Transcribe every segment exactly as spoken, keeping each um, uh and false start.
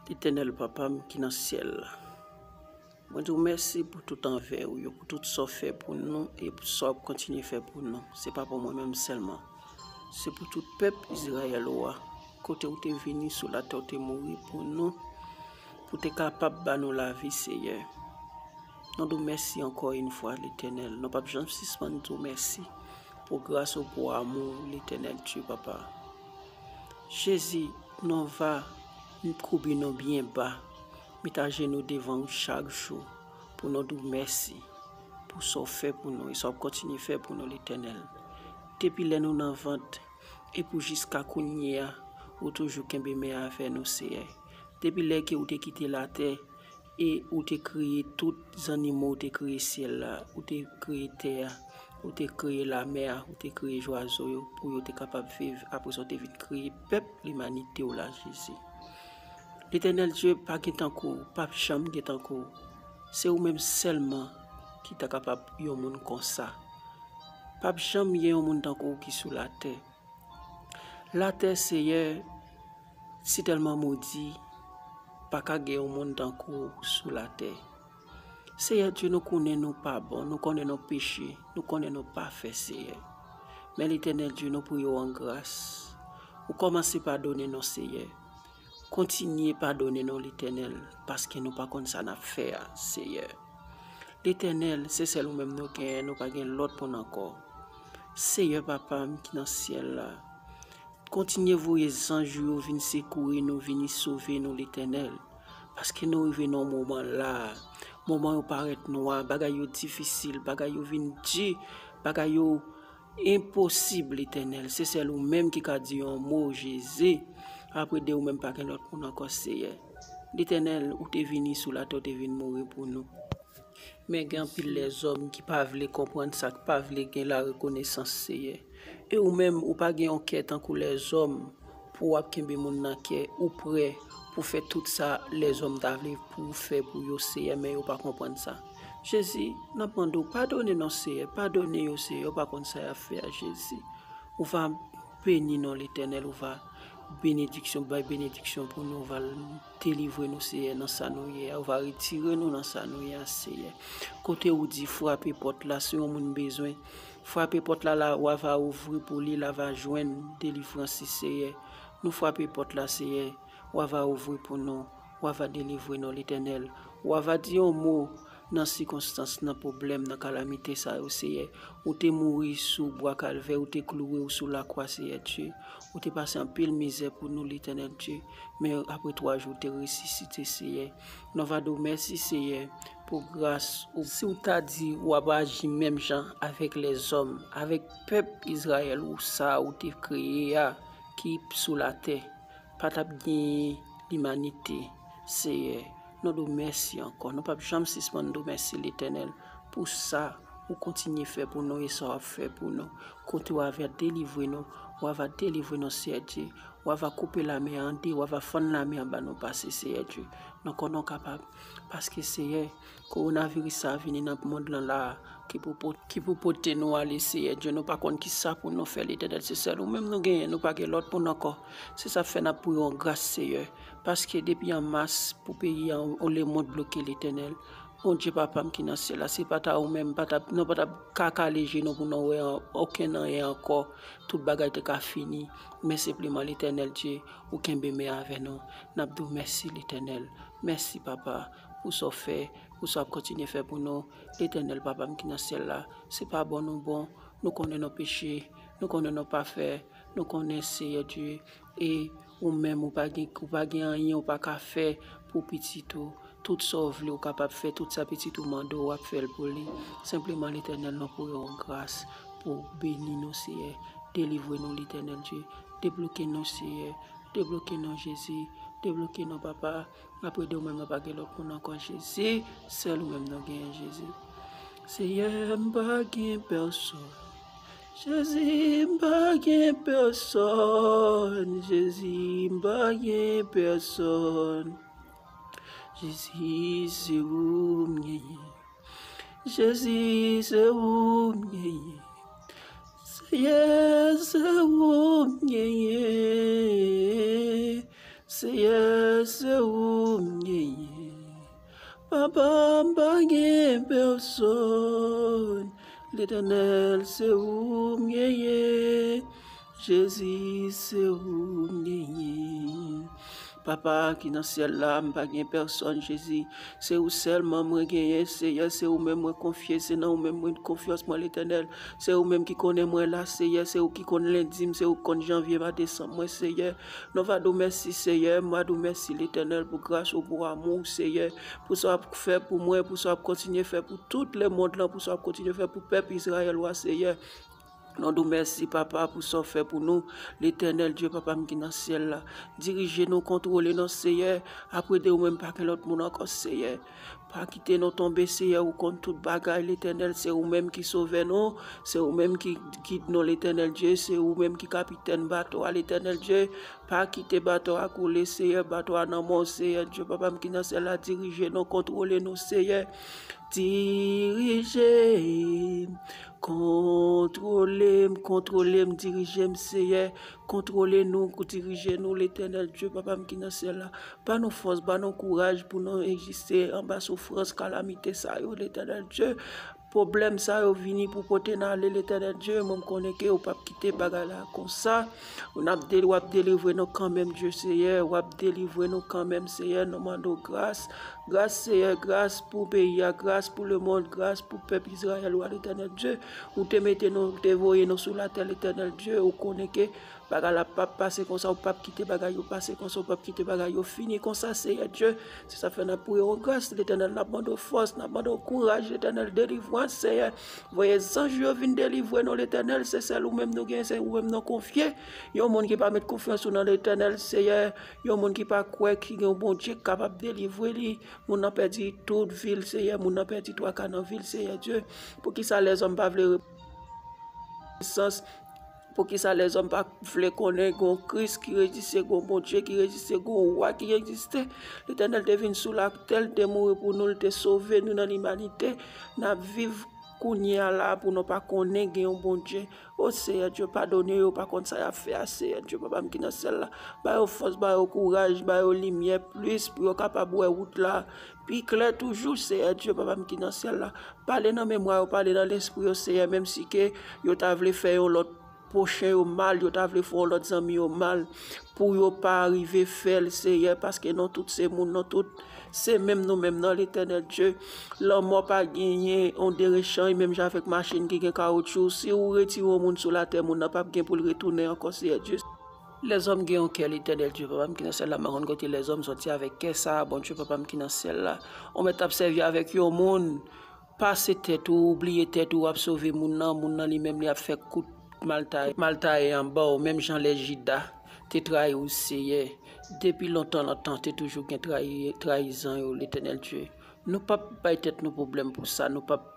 Letènèl Papa m ki nan syèl la, mwen di w mèsi pou tout anvè ou yo, pou tout sa w fè pou nou e pou sa w ap kontinye fè pou nou. Se pa pou mwen menm sèlman. Se pou tout pèp Izrayèl ou a, kote ou te vini sou latè, ou te mouri pou nou, pou te kapab ba nou lavi, Seyè. Nou di w mèsi ankò yon fwa, Letènèl. Nou p ap janm sispann di w mèsi pou gras ou, pou amou w, Letènèl Dye, Papa. Jezi, nou va koube nou byen ba, met ajenou devan ou chak jou, pou nou di w mèsi pou sa w fè pou nou e sa w ap kontinye fè pou nou, Letènèl. Depi lè nou nan vant e pou jiska kounye a, ou toujou kenbe men avè nou, Seyè. Depi lè ke ou te kite latè e ou te kreye tout zannimo, ou te kreye syèl la, ou te kreye tè a, ou te kreye lamè a, ou te kreye zwazo yo pou yo te kapab viv. Apre sa, ou te vin kreye pèp limanite w la, Jezi. Letènèl Dye, pa gen tankou w, p ap janm gen tankou w. Se ou menm sèlman ki ta kapab yon moun konsa. P ap janm gen yon moun tankou w ki sou latè. Latè, Seyè, si tèlman modi, pa ka gen yon moun tankou w sou latè. Seyè Dye, nou konnen nou pa bon, nou konnen nou peche, nou konnen nou pa fè, Seyè. Men Letènèl Dye, nou priye w an gras. Ou kòmanse padone nou, Seyè. Kontinye padone nou, Letènèl, paske nou pa konn sa n ap fè a, Seyè. Letènèl, se sèl ou menm nou genyen, nou pa gen lòt pou n ankò. Seyè Papa m ki nan syèl la, kontinye voye zanj ou yo vin sekouri nou, vini sove nou, Letènèl. Paske nou rive nan moman la a. Moman yo parèt nwa, bagay yo difisil, bagay yo vin di, bagay yo enposib, Letènèl. Se sèl ou menm ki ka di yon mo, Jezi. Apre de ou menm, pa gen lòt moun ankò, Seyè. Letènèl, ou te vini sou latè, ou te vin mouri pou nou. Men gen anpil lèzòm ki pa vle konprann sa, ki pa vle gen larekonesans, Seyè. E ou menm, ou pa gen yon kè tankou lèzòm pou w ap kenbe moun nan kè, ou prè pou fè tout sa lèzòm ta vle pou w fè pou yo, Seyè, men yo pa konprann sa. Jezi, n ap mande w, padone non, Seyè, padone yo, Seyè, yo pa konn sa y ap fè a, Jezi. Ou va beni non, Letènèl, ou va benediksyon, bay benediksyon pou nou, ou va delivre nou, Seyè, nan sa nou ye a, ou va retire nou nan sa nou ye a, Seyè. Kote ou di, frape pòt la, si yon moun bezwen, frape pòt la, la, w a va ouvri pou li, l a va jwenn delivrans li, Seyè. Nou frape pòt la, Seyè, w a va ouvri pou nou, w a va delivre nou, Letènèl. W a va di yon mo nan sikonstans, nan pwoblèm, nan kalamite sa yo, Seyè. Ou te mouri sou bwa Kalvè, ou te klouwe w sou lakwa, Seyè Dye. Ou te pase anpil mizè pou nou, Letènèl Dye. Men apre twa jou, ou te resisite, Seyè. Nou va di w mèsi, Seyè, pou gras ou. Si w ta di w ap aji menm jan avèk lèzòm, avèk pèp Izrayèl ou sa ou te kreye a ki sou latè, pa t ap genyen limanite, Seyè. Nou di w mèsi ankò. Nou p ap janm sispann di w mèsi, Letènèl, pou sa ou kontinye fè pou nou e sa w ap fè pou nou. Kote w a va delivre nou, w a va delivre nou, Seyè Dye. W a va koupe lame a an de, w a va fann lame a ba nou pase, Seyè Dye. Nou konnen w kapab. Paske, Seyè, kowonaviris sa a vini nan mond lan la a, ki pou pot-, ki pou pote nou ale, Seyè Dye. Nou pa konn ki sa pou nou fè, Letènèl. Se sèl ou menm nou genyen, nou pa gen lòt moun ankò. Se sa k fè n ap priye w gras, Seyè. Paske depi an mas, pou peyi a, yon lemond bloke, Letènèl. Bondye Papa m ki nan syèl la, si pa ta ou menm, pa t ap, nou pa t ap ka kale je nou pou nou wè an-, okenn anyen ankò. Tout bagay te ka fini. Men senpleman, Letènèl Dye, ou kenbe men avè nou. N ap di w mèsi, Letènèl. Mèsi, Papa, pou sa w fè, pou sa w ap kontinye fè pou nou. Letènèl, Papa m ki nan syèl la, se pa bon nou bon. Nou konnen nou peche, nou konnen nou pa fè, nou konnen, Seyè Dye, e ou menm, ou pa gen, ou pa gen anyen ou pa ka fè pou pitit ou. Tout sa w vle, ou kapab fè. Tout sa pitit ou mande w, w ap fè l pou li. Senpleman, Letènèl, nou priye w gras pou w beni nou, Seyè. Delivre nou, Letènèl Dye. Debloke nou, Seyè. Debloke nou, Jezi. Debloke nou, Papa. Apre de ou menm, nou pa gen lòt moun ankò, Jezi. Sèl ou menm nou genyen, Jezi. Seyè, m pa gen pèsòn. Jezi, m pa gen pèsòn. Jezi, m pa gen pèsòn. Jezi, se ou m genyen. Jezi, se ou m genyen. Seyè, se ou m genyen. Seyè, se ou m genyen. Papa, m pa gen pèsòn. Letènèl, se ou m genyen. Jezi, se ou m genyen. Papa ki nan syèl la, m pa gen pèsòn, Jezi. Se ou sèlman mwen genyen, Seyè. Se ou menm mwen konfye, se nan ou menm mwen konfyans mwen, Letènèl. Se ou menm ki konnen mwen la, Seyè. Se ou ki konn lendi m, se ou ki konn janvye m a desanm mwen, Seyè. Nou va di w mèsi, Seyè. M va di w mèsi, Letènèl, pou gras ou, pou amou w, Seyè. Pou sa w ap fè pou mwen, pou sa w ap kontinye fè pou tout lemonn lan, pou sa w ap kontinye fè pou pèp Izrayèl ou a, Seyè. Nou di w mèsi, Papa, pou sa w fè pou nou. Letènèl Dye, Papa m ki nan syèl la, dirije nou, kontwole nou, Seyè. Apre de ou menm, pa gen lòt moun ankò, Seyè. Pa kite nou tonbe, Seyè, ou konn tout bagay, Letènèl. Se ou menm ki sovè nou, se ou menm ki gid nou, Letènèl Dye, se ou menm ki kapitèn bato a, Letènèl Dye. Pa kite bato a koule, Seyè, bato a nan men w, Seyè Dye, Papa m ki nan syèl la, dirije nou, kontwole nou, Seyè. Dirije m, kontwole m, kontwole m, dirije m, Seyè. Kontwole nou, dirije nou, Letènèl Dye, Papa m ki nan syèl la. Ba nou fòs, ba nou kouraj pou nou egziste anba soufrans, kalamite sa yo, Letènèl Dye. Pwoblèm sa yo vini pou pote n ale, Letènèl Dye. Mwen, m konnen ke ou p ap kite bagay la konsa. N ap de-, w ap delivre nou kanmenm, Dye Seyè. W ap delivre nou kanmenm, Seyè. Nou mande w gras. Gras, Seyè. Gras pou peyi a. Gras pou lemonn. Gras pou pèp Izrayèl ou a, Letènèl Dye. Ou te mete nou, ou te voye nou sou latè, Letènèl Dye. Ou konnen ke bagay la p ap pase konsa, ou p ap kite bagay yo pase konsa, ou p ap kite bagay yo fini konsa, Seyè Dye. Se sa fè n ap priye w gras, Letènèl, n ap mande w fòs, n ap mande w kouraj, Letènèl, delivrans, Seyè. Voye zanj yo vin delivre nou, Letènèl, se sèl ou menm nou gen, se ou menm nou konfye. Yon moun ki pa met konfyans ou nan Letènèl, Seyè, yon moun ki pa kwè ki gen yon Bondye ki kapab delivre li, moun nan pèdi tout vi l, Seyè, moun nan pèdi twa ka nan vi l, Seyè Dye. Poukisa lèzòm pa vle sans. Poukisa lèzòm pa vle konnen gon Kris ki egziste, gon Bondye ki egziste, gon wa ki egziste? Letènèl te vin sou latè, l te mouri pou nou, l te sove nou nan limanite. N ap viv kounye a la pou nou pa konnen gen yon Bondye. O Seyè Dye, padone yo, pa konn sa y ap fè a, Seyè Dye, Papa m ki nan syèl la. Ba yo fòs, ba yo kouraj, ba yo limyè plis pou yo kapab wè wout la pi klè toujou, Seyè Dye, Papa m ki nan syèl la. Pale nan memwa yo, pale nan lespri yo, Seyè, menm si ke yo ta vle fè yon lòt pwochen yo mal, yo ta vle fè yon lòt zanmi yo mal, pou yo pa rive fè l, Seyè, paske nou tout se moun, nou tout se menm nou menm nan, Letènèl Dye. Lanmò pa genyen yon derechanj, menm jan avèk machin ki gen kawotchou. Si ou retire yon moun sou latè, moun nan p ap gen pou l retounen ankò, Seyè Dye. Lèzòm gen yon kè, Letènèl Dye, Papa m ki nan syèl la, m pa konn kote lèzòm sòti avèk kè sa a, Bondye, Papa m ki nan syèl la. Ou mèt ap sèvi avèk yon moun, pase tèt ou, bliye tèt ou, w ap sove moun nan, moun nan li menm li ap fè kout maltaye, maltaye anba w, menm jan lè Jida te trayi w, Seyè. Depi lontan, lontan, te toujou gen trayi, trayizan yo, Letènèl Dye. Nou p ap bay tèt nou pwoblèm pou sa, nou p ap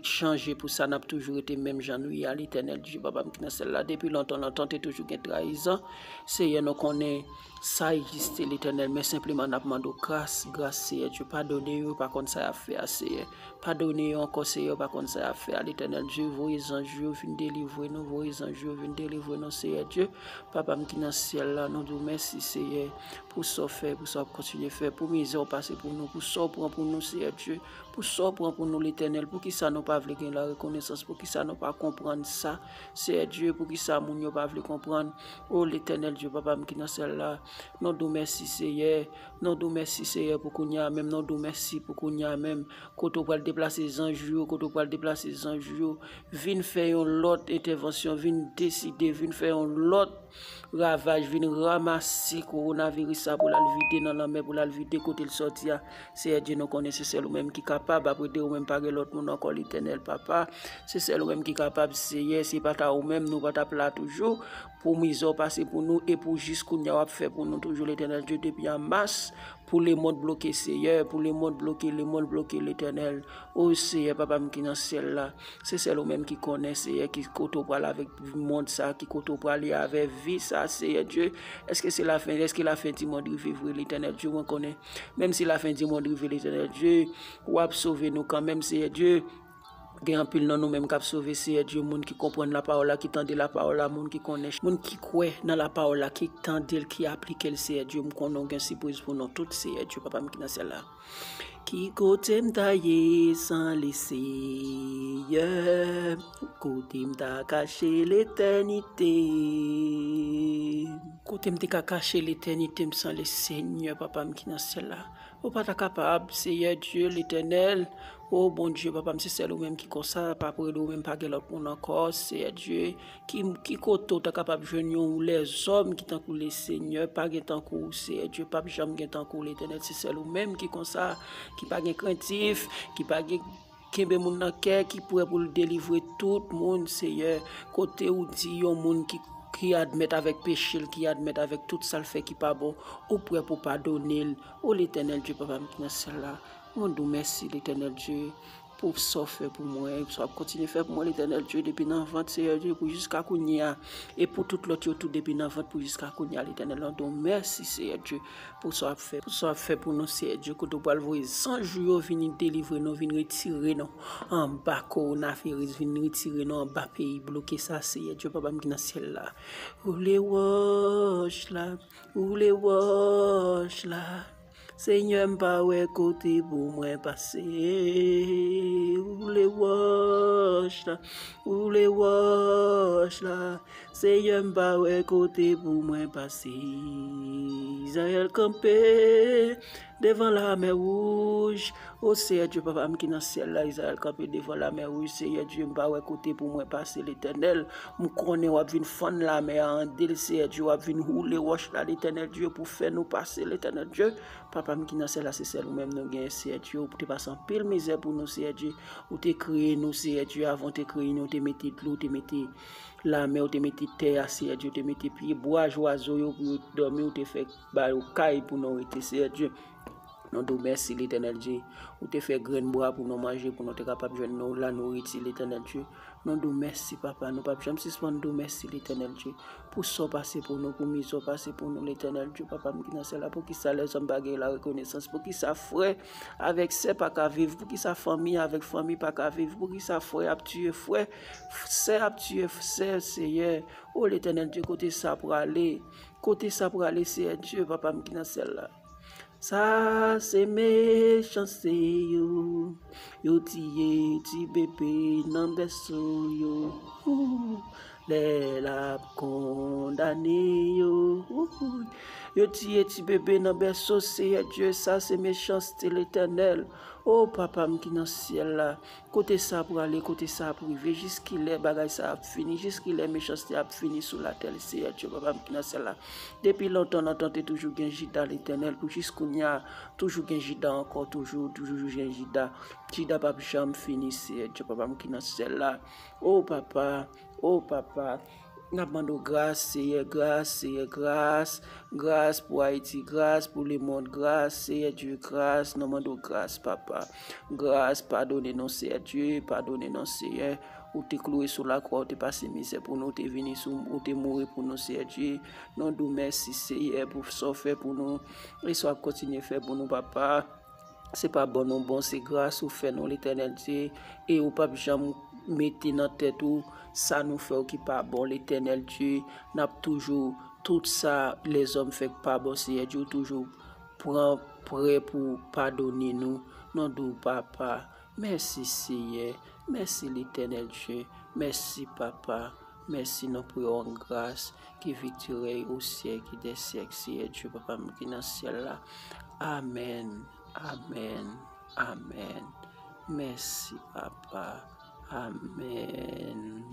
chanje pou sa, n ap toujou rete menm jan nou ye a, Letènèl Dye, Papa m ki nan syèl la. Depi lontan, lontan, te toujou gen trayizan. Seyè, nou konnen sa egziste, Letènèl, men senpleman n ap mande w gras, gras, Seyè Dye, padone yo, yo pa konn sa y ap fè a, Seyè. Padone yo ankò, Seyè, yo pa konn sa y ap fè a, Letènèl Dye, voye zanj yo vin delivre nou, voye zanj yo vin delivre nou, Seyè Dye. Papa m ki nan syèl la, nou di w mèsi, Seyè, pou sa w fè, pou sa w ap kontinye fè, pou mizè w pase pou nou, pou sa w pran pou nou, Seyè Dye, pou sa w pran pou nou, Letènèl. Poukisa nou pa vle gen larekonesans? Poukisa nou pa konprann sa, Seyè Dye? Poukisa moun yo pa vle konprann? O Letènèl Dye, Papa m ki nan syèl la, nou di w mèsi, Seyè. Nou di w mèsi, Seyè, pou kounye a menm. Nou di w mèsi pou kounye a menm. Kote w pral deplase zanj ou yo, kote w pral deplase zanj ou yo. Vin fè yon lòt entèvansyon, vin deside, vin fè yon lòt ravaj, vin ranmase kowonaviris sa pou l al vide nan lanmè, pou l al vide kote l sòti a. Seyè Dye, nou konnen se sèl ou menm ki kapab. Apre de ou menm, pa gen lòt moun ankò, Letènèl Papa. Se sèl ou menm ki kapab, Seyè. Si pa ta ou menm, nou pa t ap la toujou. Pou mizè w pase pou nou e pou jis kounye a w ap fè pou nou toujou, Letènèl Dye, depi an mas. Pou lemonn bloke, Seyè, pou lemonn bloke, lemonn bloke, Letènèl. O Seyè, Papa m ki nan syèl la, se sèl ou menm ki konnen, Seyè, ki kote w pral avèk monn sa, ki kote w prale avè vi sa, Seyè Dye. Èske se lafen, èske lafen di monn rive vre, Letènèl Dye? Mwen konnen, menm si lafen di monn rive, Letènèl Dye, w ap sove nou kanmenm, Seyè Dye. Gen anpil nan nou menm k ap sove, Seyè Dye, moun ki konprann lapawòl la, ki tande lapawòl la, moun ki konnen, moun ki kwè nan lapawòl la, ki tande l, ki aplike l, Seyè Dye, m konnen w gen sipriz pou nou tout, Seyè Dye, Papa m ki nan syèl la. Ki kote m ta ye san le Seyè? Kote m ta kache letènite? Kote m te ka kache letènite m san le Senyè, Papa m ki nan syèl la? Ou pa ta kapab, Seyè Dye, Letènèl. O Bondye, Papa m, se sèl ou menm ki konsa, pa pre de ou menm, pa gen lòt moun ankò, Seyè Dye. Ki, ki kote w ta kapab jwenn yon lèzòm ki tankou le Senyè? Pa gen tankou w, Seyè Dye, p ap janm gen tankou w, Letènèl. Se sèl ou menm ki konsa, ki pa gen krentif, ki pa gen kenbe moun nan kè, ki prè pou l delivre tout moun, Seyè. Kote ou di yon moun ki, ki admèt avèk peche l, ki admèt avèk tout sa l fè ki pa bon, ou prè pou padone l. O Letènèl Dye, Papa m ki nan syèl la, mwen di w mèsi, Letènèl Dye, pou sa w fè pou mwen, e pou sa w ap kontinye fè pou mwen, Letènèl Dye, depi nan vant, Seyè Dye, pou jiska kounye a, e pou tout lòt yo tou, depi nan vant pou jiska kounye a, Letènèl, mwen di w mèsi, Seyè Dye, pou sa w ap fè, pou sa w ap fè pou nou, Seyè Dye, kote w pral voye zanj ou yo vini delivre nou, vin retire nou anba kowonaviris, vin retire nou anba peyi bloke sa, Seyè Dye, Papa m ki nan syèl la. Woule wòch la, woule wòch la. Senyè, m pa wè kote pou mwen pase. Woule wòch la, woule wòch la. Senyè, m pa wè kote pou mwen pase. Izrayèl kanpe devan Lamè Wouj. O Seyè Dye, Papa m ki nan syèl la, Izrayèl kanpe devan Lamè Wouj. Seyè Dye, m pa wè kote pou mwen pase, Letènèl. M konnen w ap vin fann lamè a an de, Seyè Dye, w ap vin woule wòch la, Letènèl Dye, pou fè nou pase, Letènèl Dye. Papa m ki nan syèl la, se sèl ou menm nou genyen, Seyè Dye. Ou te pase anpil mizè pou nou, Seyè Dye. Ou te kreye nou, Seyè Dye, avan w te kreye nou, ou te mete dlo, ou te mete lamè, ou te mete tè a, Seyè Dye, ou te mete pyebwa, zwazo yo pou yo dòmi, ou te fè ba yo kay pou nou rete, Seyè Dye. Nou di w mèsi, Letènèl Dye. Ou te fè grenn bwa pou nou manje, pou nou te kapab jwenn nou la nouriti, Letènèl Dye. Nou di w mèsi, Papa. Nou p ap janm sispann di w mèsi, Letènèl Dye, pou sa w pase pou nou, pou mizè w pase pou nou, Letènèl Dye, Papa m ki nan syèl la. Poukisa lèzòm pa gen larekonesans? Poukisa frè avèk sè pa ka viv? Poukisa fanmi avèk fanmi pa ka viv? Poukisa frè ap tiye frè, sè ap tiye sè, Seyè? O Letènèl Dye, kote sa prale? Kote sa prale, Seyè Dye, Papa m ki nan syèl la? Sa se mechanste yo. Yo tiye ti bebe nan bèso yo. Lè l ap kondane yo. Yo tiye ti bebe nan bèso, Seyè Dye, sa se mechanste, Letènèl. O Papa m ki nan syèl la, kote sa prale, kote sa ap rive, jiskilè bagay sa ap fini, jiskilè mechanste ap fini sou latè, Seyè Dye, Papa m ki nan syèl la? Depi lontan, lontan, te toujou gen Jida, Letènèl, pou jis kounye a, toujou gen Jida ankò, toujou, toujou gen Jida. Jida p ap janm fini, Seyè Dye, Papa m ki nan syèl la. O Papa, o Papa, n ap mande w gras, Seyè, gras, Seyè, gras. Gras pou Ayiti, gras pou lemonn, gras, Seyè Dye, gras, nou mande w gras, Papa. Gras, padone nou, Seyè Dye, padone nou, Seyè. Ou te klouwe sou lakwa, ou te pase mizè pou nou, ou te vini sou, ou te mouri pou nou, Seyè Dye. Nou di w mèsi, Seyè, pou sa w fè pou nou, e sa w ap kontinye fè pou nou, Papa. Se pa bon nou bon, se gras ou fè nou, Letènèl Dye, e ou p ap janm mete nan tèt ou sa nou fè w ki pa bon, Letènèl Dye. N ap toujou, tout sa lèzòm fè k pa bon, Seyè Dye, ou toujou pran prè pou padone nou. Nou di w, Papa, mèsi, Seyè, mèsi, Letènèl Dye, mèsi, Papa, mèsi, nou priye w an gras, ki vit rèy o syèk dè syèk, Seyè Dye, Papa m ki nan syèl la. Amèn. Amèn. Amèn. Mèsi, Papa. Amèn.